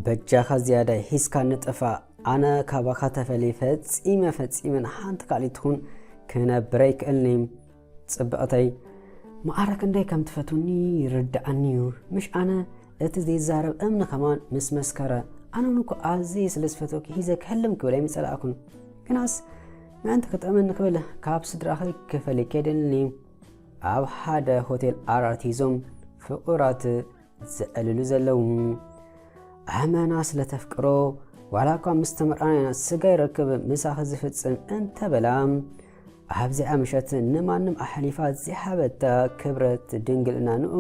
በጃኻ ዝያዳይ ሒዝካ ንጥፋእ። ኣነ ካባኻ ተፈልየ ፈጺመ ፈጺመ ንሓንቲ ካልኢት ትኹን ክነብር ኣይክእልን'የ። ጽብቕተይ፣ መዓረ ክንደይ ከም ትፈትውኒ ይርድኣኒ እዩ። ምሽ ኣነ እቲ ዘይዛረብ እምኒ ከማን ምስ መስከረ፣ ኣነ እውን እኮ ኣዝየ ስለ ዝፈትወኪ ሒዘ ክህልም ክብል ኣይምጸላእኩን። ግናስ ምእንቲ ክጥዕመኒ ክብል ካብ ስድራኺ ክፈልየኪ ኣይደልን እየ። ኣብ ሓደ ሆቴል ኣራት ሒዞም ፍቑራት ዘዕልሉ ዘለዉ። ኣመና ስለ ተፍቅሮ፣ ዋላ እኳ ምስ ተመርዓና ኢና ስጋ ይረክብ ምሳኺ ዝፍጽም እንተበላ፣ ኣብዚኣ ምሸት ንማንም ኣሕሊፋ ዘይሃበታ ክብረት ድንግልና ንኡ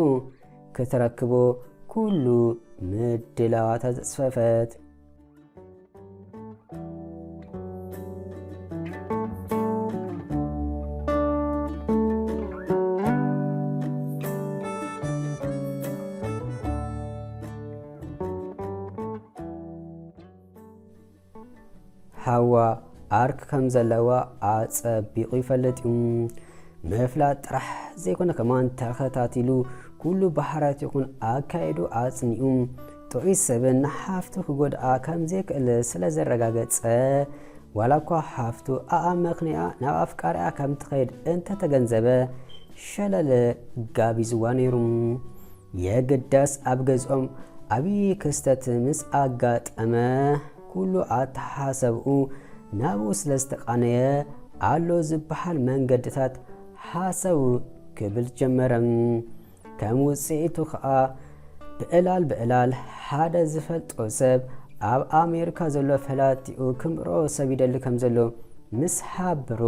ክትረክቦ ኩሉ ምድላዋታ ዘጽፈፈት። ሓዋ ዓርኪ ከም ዘለዋ ኣጸቢቑ ይፈልጥ እዩ። ምፍላጥ ጥራሕ ዘይኮነ ከማን ተኸታቲሉ ኩሉ ባህርያቱ ይኹን ኣካይዱ ኣጽኒዑ ጥዑይ ሰብን ንሓፍቱ ክጎድኣ ከም ዘይክእል ስለ ዘረጋገጸ፣ ዋላ እኳ ሓፍቱ ኣኣመኽንያ ናብ ኣፍቃሪኣ ከም ትኸይድ እንተተገንዘበ ሸለል ጋቢዝዋ ነይሩ። የግዳስ ኣብ ገዝኦም ዓብዪ ክስተት ምስ ኣጋጠመ ኩሉ ኣተሓሳስባኡ ናብኡ ስለ ዝተቓነየ ኣሎ ዝበሃል መንገድታት ሃሰው ክብል ጀመረ። ከም ውጽኢቱ ከኣ ብዕላል ብዕላል ሓደ ዝፈልጦ ሰብ ኣብ ኣሜሪካ ዘሎ ፈላጢኡ ክምርዖ ሰብ ይደሊ ከም ዘሎ ምስ ሓበሮ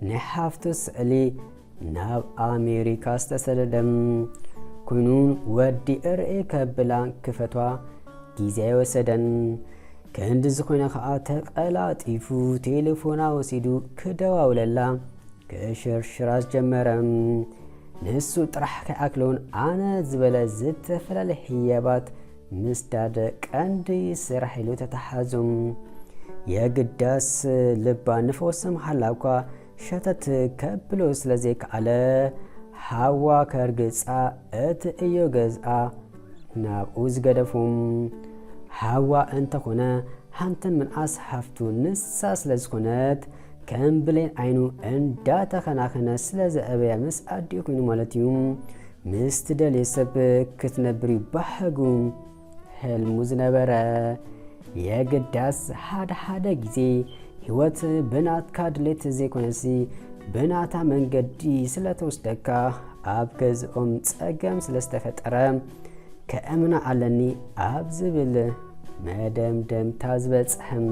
ናይ ሓፍቱ ስእሊ ናብ ኣሜሪካ ዝተሰደደ ኮይኑ ወዲ እርኤ ከብላ ክፈትዋ ግዜ ኣይወሰደን። ክንዲ ዝኾነ ከኣ ተቐላጢፉ ቴሌፎና ወሲዱ ክደዋውለላ ክሽርሽራ ጀመረ። ንሱ ጥራሕ ከይኣክሎን ኣነ ዝበለ ዝተፈላለየ ህያባት ምስዳድ ቀንዲ ስራሕ ኢሉ ተተሓዞም። የግዳስ ልባ ንፈወሰ መሓላ እኳ ሸተት ከብሎ ስለ ዘይከኣለ ሓዋ ከርግጻ እቲ እዮ ገዝኣ ናብኡ ዝገደፎም። ሓዋ እንተኾነ ሃንተን ምንኣስ ሓፍቱ ንሳ ስለ ዝኾነት ከም ብሌን ዓይኑ እንዳተኸናኸነ ስለ ዘዕበያ ምስ ኣዲኡ ኮይኑ ማለት እዩ። ምስ ትደልዮ ሰብ ክትነብር እዩ ባህጉ ህልሙ ዝነበረ። የግዳስ ሓደ ሓደ ግዜ ህይወት ብናትካ ድሌት ዘይኮነሲ ብናታ መንገዲ ስለ ተወስደካ ኣብ ገዝኦም ጸገም ስለ ዝተፈጠረ ከእምና ኣለኒ ኣብ ዝብል መደምደምታ ዝበጽሐም።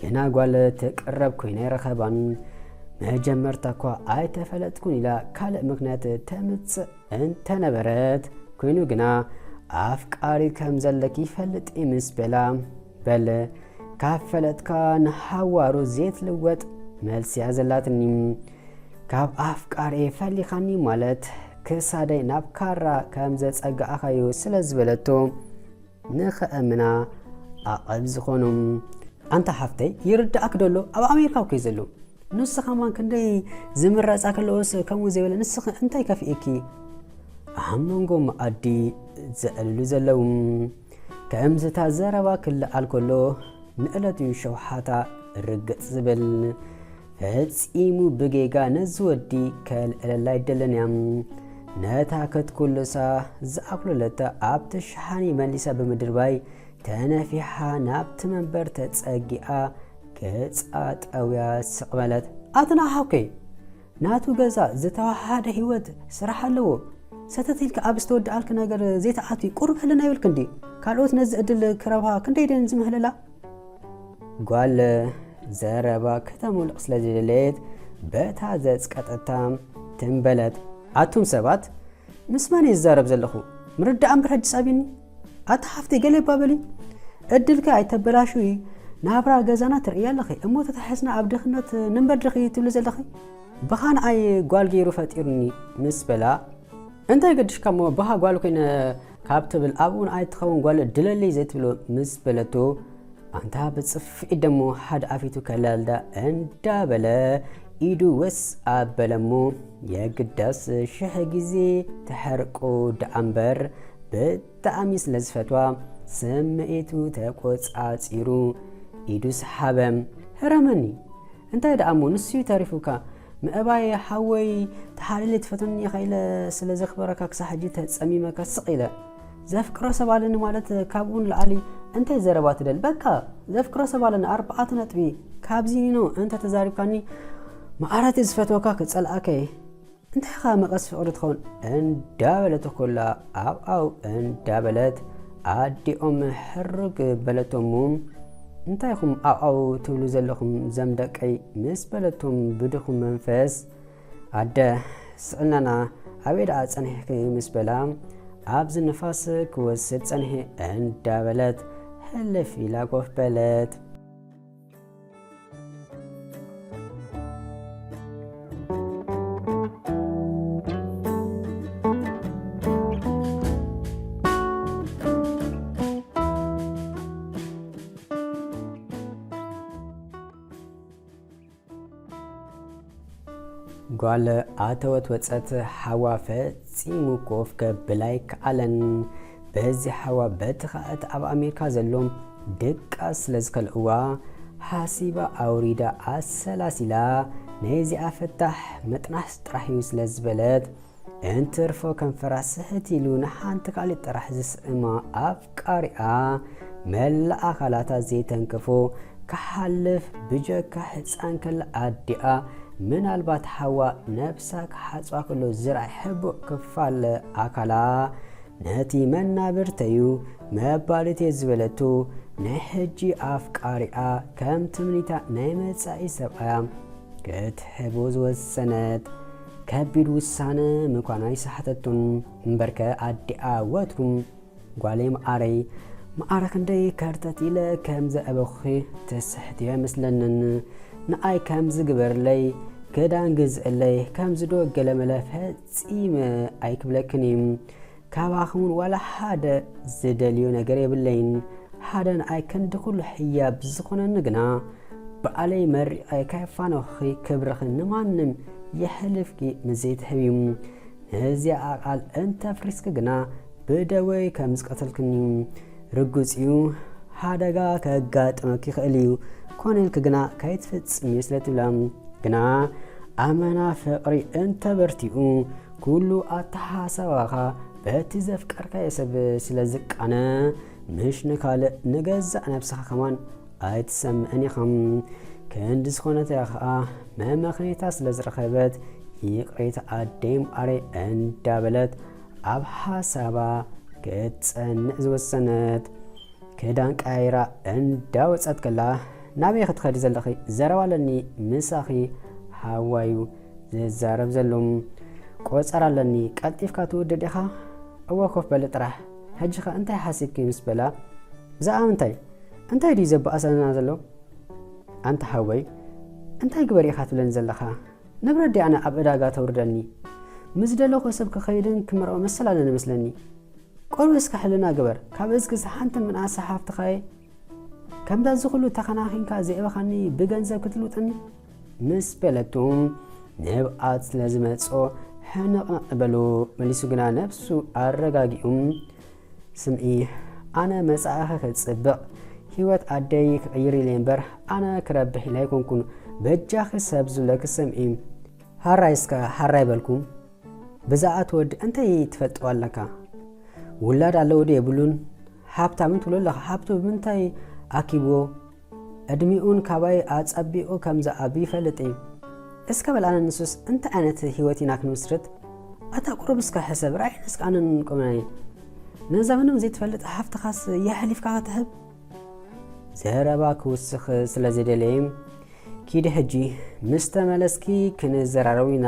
ግና ጓል ትቅረብ ኮይነ ረኸባን መጀመርታ እኳ ኣይተፈለጥኩን ኢላ ካልእ ምክንያት ተምጽእ እንተነበረት ኮይኑ ግና ኣፍቃሪ ከም ዘለኪ ይፈልጥ ምስ በላ በል ካብ ፈለጥካ ንሃዋሩ ዘይትልወጥ መልሲ እያ ዘላትኒ። ካብ ኣፍቃሪ ፈሊኻኒ ማለት ክሳደይ ናብ ካራ ከም ዘጸጋእኻዮ ስለ ዝበለቶ ንኸእምና ዓቐብ ዝኾኑ። ኣንታ ሓፍተይ ይርዳእክ ደሎ ኣብ ኣሜሪካ እኮ እዩ ዘሎ። ንሱ ከማን ክንደይ ዝምረጻ ከለዎስ ከምኡ ዘይበለ ንስኺ እንታይ ከፍኤኪ? ኣብ መንጎ መኣዲ ዘዕልሉ ዘለዉ ከምዝታ ዘረባ ክለዓል ከሎ ንዕለቱ ሸውሓታ ርግጽ ዝብል ፈጺሙ ብጌጋ ነዚ ወዲ ከልዕለላ ኣይደለንያ። ነታ ከትኩልሳ ዝኣክሎለታ ኣብቲ ሸሓኒ መሊሳ ብምድርባይ ተነፊሓ ናብቲ መንበር ተጸጊኣ ገጻ ጠውያ ስቕ በለት። ኣቲ ንዓ ሓውከይ ናቱ ገዛ ዝተዋሓደ ህይወት ስራሕ ኣለዎ። ሰተት ኢልካ ኣብ ዝተወድኣልክ ነገር ዘይትኣትዊ ቁሩብ ሕልና ይብልክ እንዲ ካልኦት ነዚ ዕድል ክረብሃ ክንደይ ደን ዝምህለላ። ጓል ዘረባ ከተምልቕ ስለ ዝደለየት በታ ዘጽቀጠታ ትንበለት። ኣቱም ሰባት ምስ መን እየ ዝዛረብ ዘለኹ? ምርዳእ እምበር ሕጂ ሳቢኒ ኣታ ሓፍተይ ገለ ይባበሊ። እድልኪ ኣይተበላሽዊ። ናብራ ገዛና ትርእያ ኣለኺ እሞ ተታሒዝና ኣብ ድኽነት ንንበር ድኺ ትብሊ ዘለኺ? ብኻ ንኣይ ጓል ገይሩ ፈጢሩኒ ምስ በላ እንታይ ገድሽካ እሞ ብኻ ጓል ኮይነ ካብ ትብል ኣብኡ ንኣይ ትኸውን ጓል ድለለይ ዘይትብሎ ምስ በለቶ ኣንታ ብጽፍዒት ደሞ ሓደ ኣፊቱ ከላልዳ እንዳበለ ኢዱ ወስ ኣበለሞ የግዳስ ሽሕ ግዜ ተሐርቆ ደኣ እምበር ብጣዕሚ ስለ ዝፈትዋ ስምዒቱ ተቆጻጺሩ ኢዱ ሰሓበ። ህረመኒ። እንታይ ደኣ እሞ ንሱ እዩ ተሪፉካ። ምእባይ ሓወይ ተሓልሊ ትፈትወኒ ኢኻ ኢለ ስለ ዘኽበረካ ክሳብ ሕጂ ተጸሚመካ ስቕ ኢለ። ዘፍቅሮ ሰብ ኣለኒ ማለት ካብኡ ንላዕሊ እንታይ ዘረባ ትደል? በቃ ዘፍቅሮ ሰብ ኣለኒ ኣርባዕተ ነጥቢ። ካብዚ ኒኖ እንተ ተዛሪብካኒ መዓረቲ ዝፈትወካ ክጸልኣከ እየ። እንታይ ኻ መቐስ ፍቕሪ ትኸውን? እንዳበለት ኮላ ኣብኣው እንዳበለት ኣዲኦም ሕርግ በለቶሙ። እንታይ ኢኹም ኣብኣው ትብሉ ዘለኹም ዘም ደቀይ? ምስ በለቶም ብድኹም መንፈስ ኣደ ስእልናና ኣበይ ደኣ ጸኒሕኪ ምስ በላ ኣብዚ ንፋስ ክወስድ ጸኒሒ እንዳበለት ሕልፍ ኢላ ኮፍ በለት። ጓል ኣተወት ወጸት ሓዋ ፈጺሙ ኮፍ ከብላ ኣይከኣለን። በዚ ሓዋ በቲ ኸኣ እቲ ኣብ ኣሜሪካ ዘሎ ድቃስ ስለ ዝከልእዋ ሓሲባ ኣውሪዳ ኣሰላሲላ ነዚኣ ፍታሕ ምጥናስ ጥራሕ እዩ ስለ ዝበለት እንትርፎ ከንፈራ ስሕት ኢሉ ንሓንቲ ካልእ ጥራሕ ዝስእማ ኣፍቃሪኣ መላእ ኣካላታ ዘይተንክፎ ክሓልፍ ብጀካ ህፃን ከላ ኣዲኣ ምናልባት ሓዋ ነብሳ ክሓፅባ ከሎ ዝርኣይ ሕቡእ ክፋል ኣካላ ነቲ መናብርተዩ መባልት እየ ዝበለቱ ናይ ሕጂ ኣፍቃሪኣ ከም ትምኒታ ናይ መጻኢ ሰብኣያ ክትሕቦ ዝወሰነት ከቢድ ውሳነ ምዃና ይሰሓተቱን እምበርከ ኣዲኣ ወትሩ ጓለይ መዓረይ መዓረ ክንደይ ከርተት ኢለ ከም ዘእበኹኺ ትስሕትዮ ኣይመስለንን ንኣይ ከም ዝግበርለይ ገዳን ግዝእለይ ከምዚ ዶ ገለመለ ፈጺመ ኣይክብለክን እዩ ካባኹም ዋላ ሓደ ዝደልዮ ነገር የብለይን ሓደ ንኣይ ክንዲ ኩሉ ሕያብ ዝኾነኒ ግና በዓለይ መሪቐ ካይፋነኹኺ ክብርኺ ንማንም የሕልፍኪ ምዘይትህብዩ ነዚኣ ቃል እንተፍሪስኪ ግና ብደወይ ከም ዝቀተልክኒ ርጉጽ እዩ ሓደጋ ከጋጥመኪ ይኽእል እዩ ኮነ ኢልኪ ግና ከይትፍጽምዮ ስለ ትብላ ግና ኣመና ፍቕሪ እንተበርቲኡ ኩሉ ኣተሓሳባኻ በቲ ዘፍቀርካዮ ሰብ ስለ ዝቃነ ምሽ ንካልእ ንገዛእ ነብስኻ ከማን ኣይትሰምዕን ኢኻ ክንዲ ዝኾነት እያ ኸኣ መመኽኔታ ስለ ዝረኸበት ይቕሬታ ኣደይ እምበኣረይ እንዳበለት ኣብ ሓሳባ ክትጸንዕ ዝወሰነት ክዳን ቀያይራ እንዳወጸት ከላ ናበይ ክትኸዲ ዘለኺ ዘረባ ኣለኒ ምሳኺ ሓዋዩ ዝዛረብ ዘሎ ቆጸራ ኣለኒ ቀልጢፍካ ትውድእ ዲኻ እወ ኮፍ በሊ ጥራሕ ሕጂ ኸ እንታይ ሓሲብኪ ምስ በላ ብዛዕባ ምንታይ እንታይ ድዩ ዘበኣሰና ዘሎ ኣንታ ሓወይ እንታይ ግበር ኢኻ ትብለኒ ዘለኻ ንብረት ድያ ኣነ ኣብ ዕዳጋ ተውርደኒ ምስ ደለኹ ሰብ ክኸይድን ክምርዖ መሰል ኣለኒ መስለኒ ቆርብ እስከ ሕልና ግበር ካብ እዝግስ ሓንቲ ምንኣስ ሓፍትኻየ ከምዛ እዚ ኩሉ ተኸናኺንካ ዘእበኻኒ ብገንዘብ ክትልውጥኒ ምስ በለቱ ንብኣት ስለ ዝመጾ ሕንቕንቕ በሉ መሊሱ ግና ነብሱ ኣረጋጊኡ ስምዒ ኣነ መጻኢኺ ክጽብቕ ህይወት ኣደይ ክቕይር ኢለ እምበር ኣነ ክረብሕ ኢለ ኣይኮንኩን በጃኺ ሰብ ዝብለኪ ስምዒ ሃራይ እስከ ሃራይ በልኩ ብዛዕባ እቲ ወዲ እንታይ ትፈልጥዎ ኣለካ ውላድ ኣለዎ ዶ የብሉን ሃብታም ትብሎ ኣለኻ ሃብቱ ብምንታይ ኣኪብዎ ዕድሚኡን ካባይ ኣጸቢቑ ከም ዝኣቢ ይፈልጥ እዩ። እስከ በል ኣነ ንሱስ እንታይ ዓይነት ህይወት ኢና ክንምስርት? ኣታ ቁሩብ እስከ ሕሰብ፣ ርኣየኒ እስከ ኣነን ቆመናይ። ነዛ ምንም ዘይትፈልጥ ሃፍትኻስ የሕሊፍካ ክትህብ? ዘረባ ክውስኽ ስለ ዝደለየ፣ ኪዲ ሕጂ ምስ ተመለስኪ ክንዘራረብ ኢና፣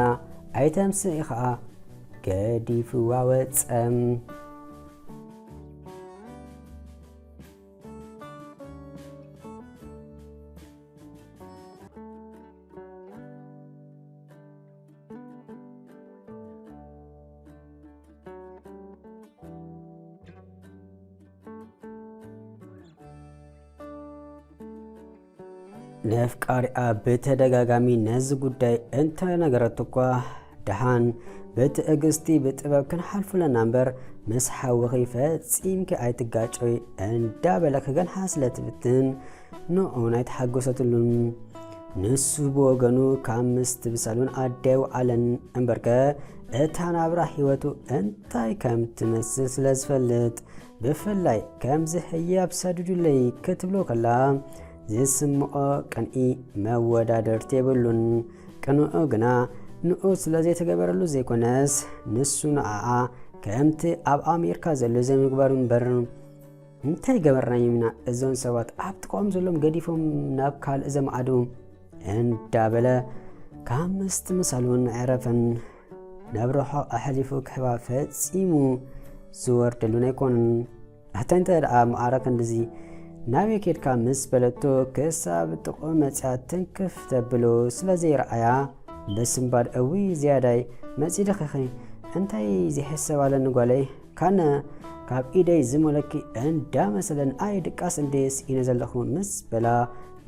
ኣይተምስኢ ኸኣ ገዲፍዋ ወጸ። ነፍቃሪኣ ብተደጋጋሚ ነዚ ጉዳይ እንተነገረቶ እኳ፣ ደሓን ብትዕግስቲ ብጥበብ ክንሓልፎ ኣለና እምበር፣ ምስ ሓውኺ ፈጺምኪ ኣይትጋጨይ እንዳበለ ክገንሓ ስለ ትፍትን ንዑ ኣይተሓጎሰትሉን። ንሱ ብወገኑ ካብ ምስቲ ብሳሉን ኣደይ ውዓለን እምበርከ እታ ናብራ ህይወቱ እንታይ ከም ትመስል ስለ ዝፈልጥ፣ ብፍላይ ከምዚ ህያብ ሰዱዱለይ ክትብሎ ከላ ዝስምዖ ቅንኢ መወዳደርቲ የብሉን። ቅንኡ ግና ንኡ ስለ ዘይተገበረሉ ዘይኮነስ፣ ንሱ ንዓኣ ከምቲ ኣብ ኣሜሪካ ዘሎ ዘይምግባሩ እምበር፣ እንታይ ገበርናዮም ኢና እዞን ሰባት ኣብቲ ቆም ዘሎም ገዲፎም ናብ ካልእ ዘማዕዱ እንዳበለ ካብ ምስቲ ምሳል እውን ኣዕረፈን። ናብ ርሑቕ ኣሕሊፉ ክህባ ፈጺሙ ዝወርደሉን ኣይኮኑን። ኣታ እንተ ደኣ መዓረ ክንድዚ ናበይ ኬድካ ምስ በለቶ፣ ክሳብ ጥቕኡ መጽያ ትንክፍ ተብሎ ስለ ዘይረኣያ፣ በስምባድ እዊ ዝያዳይ መጺ ድኺኺ እንታይ ዘይሕሰብ ኣለኒ ጓለይ፣ ካነ ካብ ኢደይ ዝሞለኪ እንዳመሰለን ኣይ ድቃስ እንዴስ ኢነ ዘለኹ ምስ በላ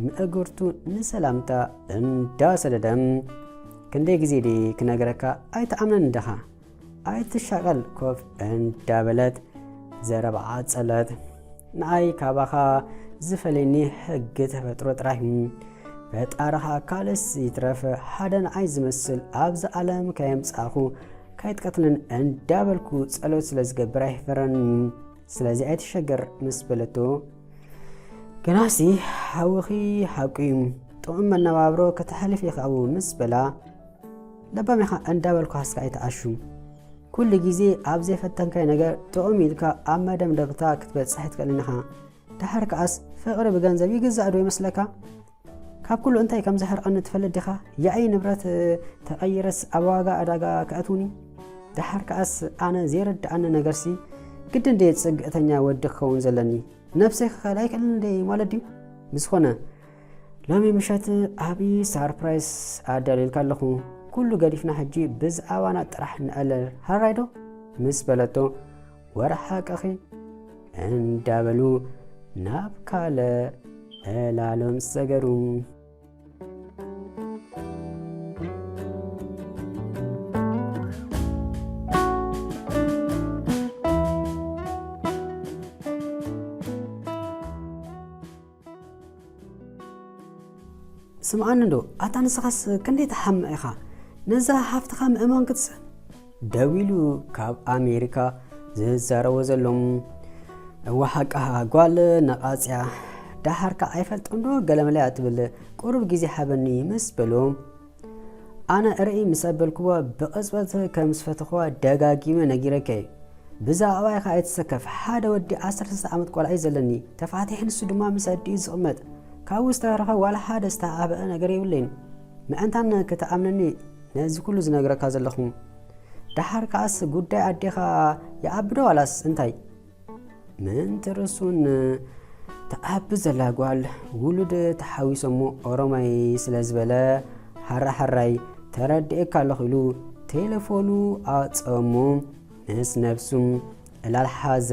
ምእግርቱ ንሰላምታ እንዳሰደደም ክንደይ ግዜ ዲ ክነግረካ ኣይትኣምነን እንደኻ ኣይትሻቀል ኮፍ እንዳበለት ዘረባ ዓጸለት። ንኣይ ካባኻ ዝፈለኒ ሕጊ ተፈጥሮ ጥራይ እዩ። ፈጣርኻ ካልስ ይትረፍ ሓደ ንኣይ ዝመስል ኣብዚ ዓለም ከየምጻእኹ ከይትቀትልን እንዳበልኩ ጸሎት ስለ ዝገብር ኣይሕፈረን እዩ። ስለዚ ኣይትሸገር ምስ በለቶ፣ ግናሲ ሓውኺ ሓቁ እዩ፣ ጥዑም መነባብሮ ከተሕልፍ ኢኻ ኣብኡ ምስ በላ፣ ለባም ኢኻ እንዳበልኩ ሃስካ ኣይትኣሹ። ኩሉ ግዜ ኣብ ዘይፈተንካይ ነገር ጥዑም ኢልካ ኣብ መደምደብታ ክትበጽሕ ትክእልን ኢኻ። ደሓር ከኣስ ፍቕሪ ብገንዘብ ይግዛእ ዶ ይመስለካ? ካብ ኩሉ እንታይ ከም ዘሕርቐኒ ትፈልጥ ዲኻ? ያኢ ንብረት ተቐይረስ ኣብ ዋጋ ዕዳጋ ከእትውኒ? ደሓር ከኣስ ኣነ ዘይርድኣኒ ነገርሲ ግድን ድየ ጽግዕተኛ ወዲ ክኸውን ዘለኒ? ነብሰይ ክኸእል ኣይክእልን እንደ ማለት ድዩ? ብዝኾነ ሎሚ ምሸት ዓብዪ ሳርፕራይስ ኣዳልየልካ ኣለኹ። ኩሉ ገዲፍና ሕጂ ብዛዕባና ጥራሕ ንዕለል ሃራይ ዶ? ምስ በለቶ ወረ ሓቅኺ እንዳበሉ ናብ ካልእ ዕላሎም ሰገሩ። ስምዓኒ እንዶ ኣታ ንስኻስ ክንደይ ትሓምቕ ኢኻ ነዛ ሓፍትኻ ምእማን ክትስእ? ደዊሉ ካብ ኣሜሪካ ዝዛረቦ ዘሎ። እወ ሓቃ ጓል ነቓጽያ ደሓርካ ኣይፈልጥንዶ ገለመለያ ትብል ቁሩብ ግዜ ሓበኒ ምስ በሎ ኣነ ርኢ ምስ ኣበልክዎ ብቕጽበት ከም ዝፈተኽዋ ደጋጊመ ነጊረከ እዩ። ብዛዕባይ ከኣ ኣይትሰከፍ ሓደ ወዲ ዓሰርተ ዓመት ቆልዓ እዩ ዘለኒ ተፋቲሕ ንሱ ድማ ምስ ኣዲኡ ዝቕመጥ ካብኡ ዝተረፈ ዋላ ሓደ ዝተዓበአ ነገር የብለይን። ምእንታን ክትኣምነኒ ነዚ ኩሉ ዝነግረካ ዘለኹ። ደሓር ከኣስ ጉዳይ ኣዴኻ ይዓቢ ዶ ዋላስ እንታይ? ምእንቲ ርእሱን ትዓቢ ዘላ ጓል ውሉድ ተሓዊሶሞ ኦሮማይ ስለ ዝበለ ሓራሓራይ ተረዲኤካ ኣለኹ ኢሉ ቴለፎኑ ኣውፀኦሞ። ምስ ነብሱ ዕላል ሓዘ።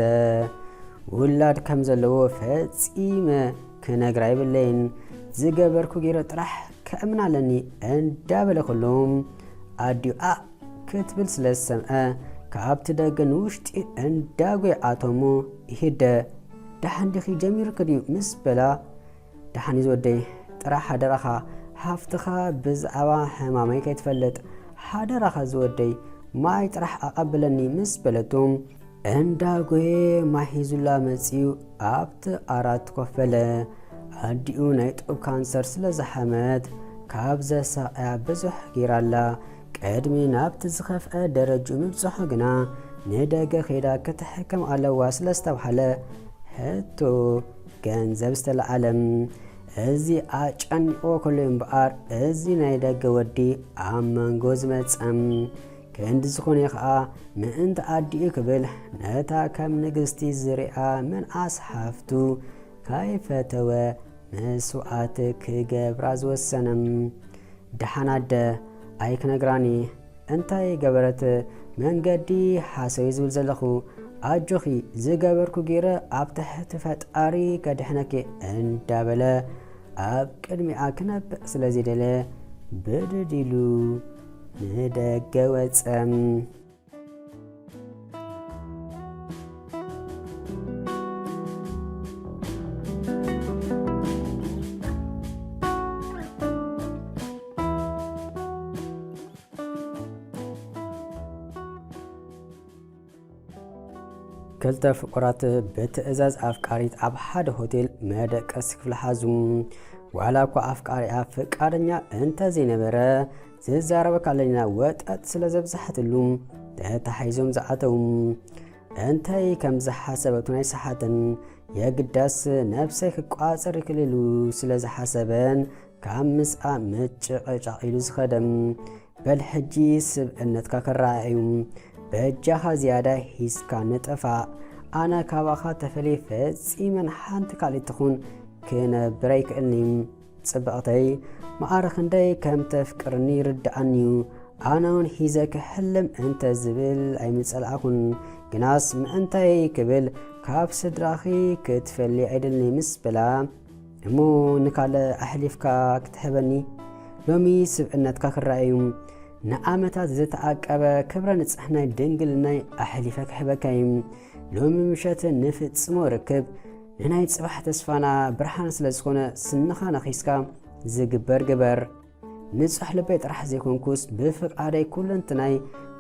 ውላድ ከም ዘለዎ ፈጺመ ክነግራ ይብለይን ዝገበርኩ ገይረ ጥራሕ ከእምና ኣለኒ እንዳበለ ከሎ ኣዲኡ ኣእ ክትብል ስለ ዝሰምዐ ካብቲ ደገ ንውሽጢ እንዳጎየ ኣተሞ። ይሂደ ደሓን ዲኺ ጀሚሩኪ ድዩ ምስ በላ ደሓን እዩ ዝወደይ ጥራሕ ሓደራኻ ሓፍትኻ ብዛዕባ ሕማመይ ከይትፈልጥ ሓደራኻ ዝወደይ ማይ ጥራሕ ኣቐብለኒ ምስ በለቱ እንዳጎየ ማይ ሒዙላ መጺኡ ኣብቲ ዓራት ኮፍ በለ። ኣዲኡ ናይ ጡብ ካንሰር ስለ ዝሓመት ካብ ዘሳቕያ ብዙሕ ገይራላ። ቅድሚ ናብቲ ዝኸፍአ ደረጅኡ ምብጽሑ ግና ንደገ ከይዳ ክትሕከም ኣለዋ ስለ ዝተብሃለ ሕቶ ገንዘብ ዝተለዓለ። እዚ ኣጨኒቕዎ ከሎ እምበኣር እዚ ናይ ደገ ወዲ ኣብ መንጎ ዝመጸ። ክንዲ ዝኾነ ከኣ ምእንቲ ኣዲኡ ክብል ነታ ከም ንግስቲ ዝሪኣ ምንኣስ ሓፍቱ ከይፈተወ መስዋእቲ ክገብራ ዝወሰነ። ደሓን ኣደ ኣይክነግራኒ እንታይ ገበረት መንገዲ ሓሰዊ ዝብል ዘለኹ ኣጆኺ ዝገበርኩ ገይረ ኣብ ትሕቲ ፈጣሪ ከድሕነኪ እንዳበለ ኣብ ቅድሚኣ ክነብዕ ስለ ዝደለ ብድድ ኢሉ ንደገ ወጸ። ክልተ ፍቑራት ብትእዛዝ ኣፍቃሪት ኣብ ሓደ ሆቴል መደቀሲ ክፍሊ ሓዙ። ዋላ እኳ ኣፍቃሪኣ ፍቃደኛ እንተዘይነበረ፣ ዝዛረበ ካለና ወጠጥ ስለ ዘብዝሓትሉ ተታሒዞም ዝኣተዉ። እንታይ ከም ዝሓሰበት እውን ኣይሰሓትን። የግዳስ ነብሰይ ክቋጸር ይክእል ኢሉ ስለ ዝሓሰበን ካብ ምስኣ ምጭቕጫቕ ኢሉ ዝኸደም። በል ሕጂ ስብእነትካ ክረኣ እዩ። በጃኻ ዝያዳ ሂዝካ ንጥፋእ። ኣነ ካባኻ ተፈልየ ፈጺመን ሓንቲ ካልእ ትኹን ክነብር ኣይክእልን'ዩ። ጽብቕተይ፣ ማዕረ ክንደይ ከም ተፍቅርኒ ይርድኣኒ እዩ። ኣነ እውን ሒዘ ክሕለም እንተ ዝብል ኣይምጸላእኹን። ግናስ ምእንታይ ክብል ካብ ስድራኺ ክትፈሊ ኣይደልን ምስ በላ፣ እሞ ንካልእ ኣሕሊፍካ ክትህበኒ? ሎሚ ስብእነትካ ክረኣ እዩ። ንዓመታት ዝተዓቀበ ክብረ ንጽሕናይ ድንግልናይ ኣሕሊፈ ክህበካ እዩ። ሎሚ ምሸት ንፍጽሞ ርክብ ንናይ ጽባሕ ተስፋና ብርሃን ስለ ዝኾነ ስንኻ ነኺስካ ዝግበር ግበር። ንጹሕ ልበይ ጥራሕ ዘይኮንኩስ ብፍቓደይ ኩለንትናይ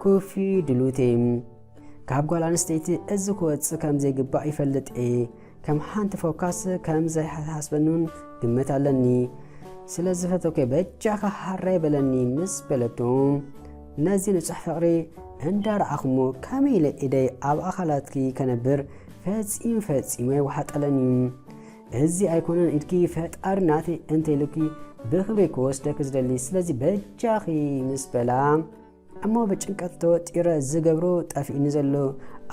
ኩፊ ድሉት እየ። ካብ ጓል ኣንስተይቲ እዚ ክወጽእ ከም ዘይግባእ ይፈልጥ እየ። ከም ሓንቲ ፎካስ ከም ዘይሓስበንን ግምት ኣለኒ። ስለ ዝፈተኩ በጃኻ ሃራይ በለኒ ምስ በለቶ፣ ነዚ ንጹሕ ፍቕሪ እንዳረኣኹሞ ከመይ ኢለ ኢደይ ኣብ ኣኻላትኪ ከነብር ፈጺሙ ፈጺሙ ኣይወሓጠለኒ። እዚ ኣይኮነን ኢድኪ ፈጣሪ ናተይ እንተ ኢሉኪ ብኽብሪ ክወስደኪ ዝደሊ፣ ስለዚ በጃኺ ምስ በላ፣ እሞ ብጭንቀት ተወጢረ ዝገብሮ ጠፊእኒ ዘሎ፣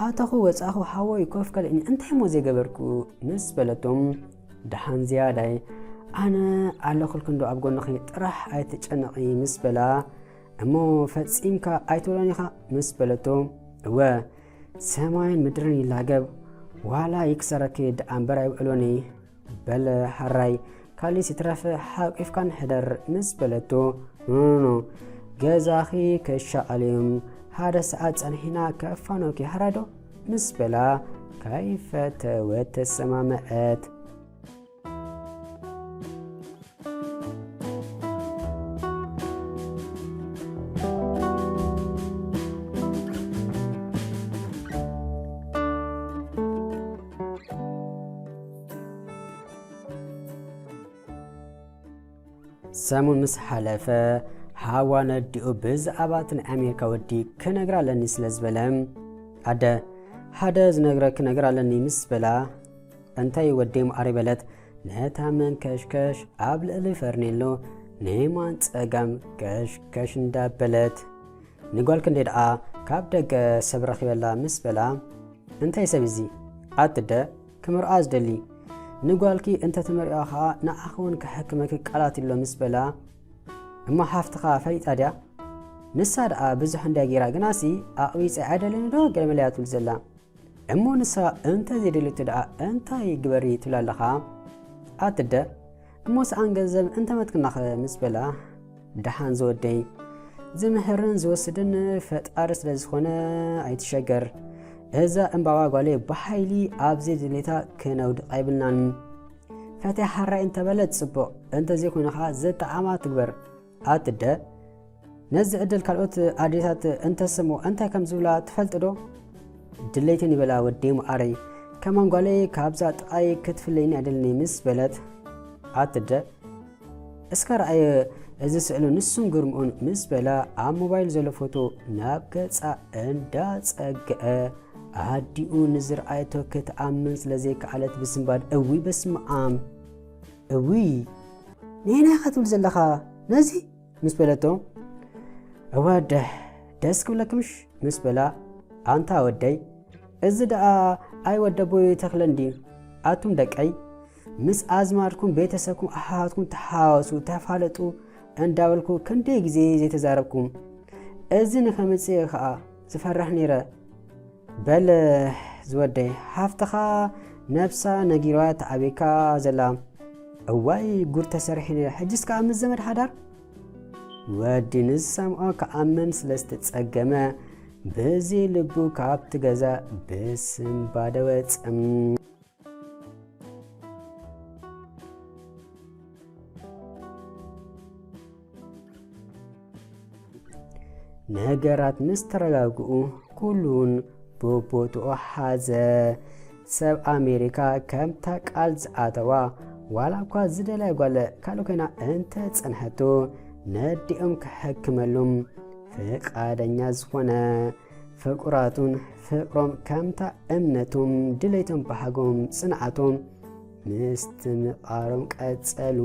ኣተኹ ወጻኹ ሓወይ ኮፍ ከልእኒ እንታይ እሞ ዘይገበርኩ ምስ በለቶም፣ ደሓን ዝያዳይ ኣነ ኣለኹልኪ እንዶ ኣብ ጎንኺ ጥራሕ ኣይትጨነቒ ምስ በላ፣ እሞ ፈጺምካ ኣይትብሎን ኢኻ ምስ በለቶ፣ እወ ሰማይን ምድርን ይላገብ ዋላ ይክሰረኪ ደኣ እምበር ኣይውዕሎን እየ። በል ሓራይ፣ ካሊስ ይትረፍ ሓቂፍካን ሕደር ምስ በለቶ፣ ኖኖኖ፣ ገዛኺ ከሻቐልዮም፣ ሓደ ሰዓት ጸንሒና ከፋኖኪ ሓራይ ዶ ምስ በላ፣ ከይፈተወት ተሰማመዐት። ሰሙን ምስ ሓለፈ፣ ሓዋ ነዲኡ ብዛዕባ እቲ ናይ ኣሜሪካ ወዲ ክነግራ ኣለኒ ስለ ዝበለ፣ ኣደ፣ ሓደ ዝነግረኪ ነገር ኣለኒ ምስ በላ፣ እንታይ ወደይ መዓረይ በለት ነታ መንከሽከሽ ኣብ ልዕሊ ፈርኔሎ ንየማን ጸጋም ከሽከሽ እንዳበለት። ንጓልኪ እንዴ ደኣ ካብ ደገ ሰብ ረኺበላ ምስ በላ፣ እንታይ ሰብ እዚ? ኣትደ ክምርኣ ዝደሊ። ንጓልኪ እንተ ትመርዕዮ ኸኣ ንዓኺ እውን ክሕክመኪ ቃላት ኣሎ ምስ በላ፣ እሞ ሓፍትኻ ፈሊጣ ድያ? ንሳ ደኣ ብዙሕ እንድያ ገይራ፣ ግናሲ ኣቕቢጸ ኣይደልን ዶ ገለመለያ ትብል ዘላ። እሞ ንሳ እንተ ዘይደለቶ ደኣ እንታይ ግበሪ ትብላ ኣለኻ? ኣትደ እሞ ሰኣን ገንዘብ እንተመትክናኸ ምስ በላ፣ ደሓን ዝወደይ፣ ዝምህርን ዝወስድን ፈጣሪ ስለ ዝኾነ ኣይትሸገር። እዛ እምባባ ጓለይ ብሓይሊ ኣብ ዘይድሌታ ክነውድቓ የብልናን። ፈትያ ሓራይ እንተበለት ጽቡቕ፣ እንተዘይኮይኑ ኸኣ ዘጠዓማ ትግበር። ኣትደ ነዚ ዕድል ካልኦት ኣዴታት እንተሰምኦ እንታይ ከም ዝብላ ትፈልጥ ዶ? ድሌተን ይበላ ወደይ መዓረይ፣ ከማን ጓለይ ካብዛ ጥቓይ ክትፍለይኒ ኣይደልን ምስ በለት፣ ኣትደ እስከ ረኣየ እዚ ስእሉ ንሱን ግርምኡን ምስ በላ ኣብ ሞባይል ዘሎ ፎቶ ናብ ገጻ እንዳጸግዐ ኣዲኡ ንዝረኣየቶ ክትኣምን ስለ ዘይከኣለት ብስንባድ እውይ በስመኣም እውይ ነየናይ ኢኻ ትብል ዘለኻ ነዚ? ምስ በለቶ፣ እወ ደህ ደስ ክብለኪ ምሽ? ምስ በላ፣ ኣንታ ወደይ፣ እዚ ደኣ ኣይ ወደቦይ ተኽለ እንድዩ። ኣቱም ደቀይ፣ ምስ ኣዝማድኩም፣ ቤተሰብኩም፣ ኣሓዋትኩም ተሓዋወሱ፣ ተፋለጡ እንዳበልኩ ክንደይ ግዜ ዘይተዛረብኩም። እዚ ንኸምጽእ እየ ኸኣ ዝፈርሕ ነይረ። በል ዝወደይ፣ ሓፍትኻ ነብሳ ነጊርዋ ተዓብየካ ዘላ። እዋይ ጉድ ተሰሪሐ ነይረ፣ ሕጅስ ከኣ ምስ ዘመድ ሓዳር? ወዲ ንዝሰምዖ ክኣምን ስለ ዝተጸገመ፣ ብዚ ልቡ ካብቲ ገዛ ብስንባደ ወጸ። ነገራት ምስ ተረጋግኡ፣ ኩሉውን ብቦትኡ ሓዘ። ሰብ ኣሜሪካ ከምታ ቃል ዝኣተዋ፣ ዋላ እኳ ዝደለያ ጓል ካልእ ኮይና እንተ ጸንሐቱ፣ ነዲኦም ክሕክመሉም ፍቓደኛ ዝኾነ፣ ፍቑራቱን ፍቕሮም ከምታ እምነቶም፣ ድሌቶም፣ ባህጎም፣ ጽንዓቶም ምስትምቓሮም ቀጸሉ።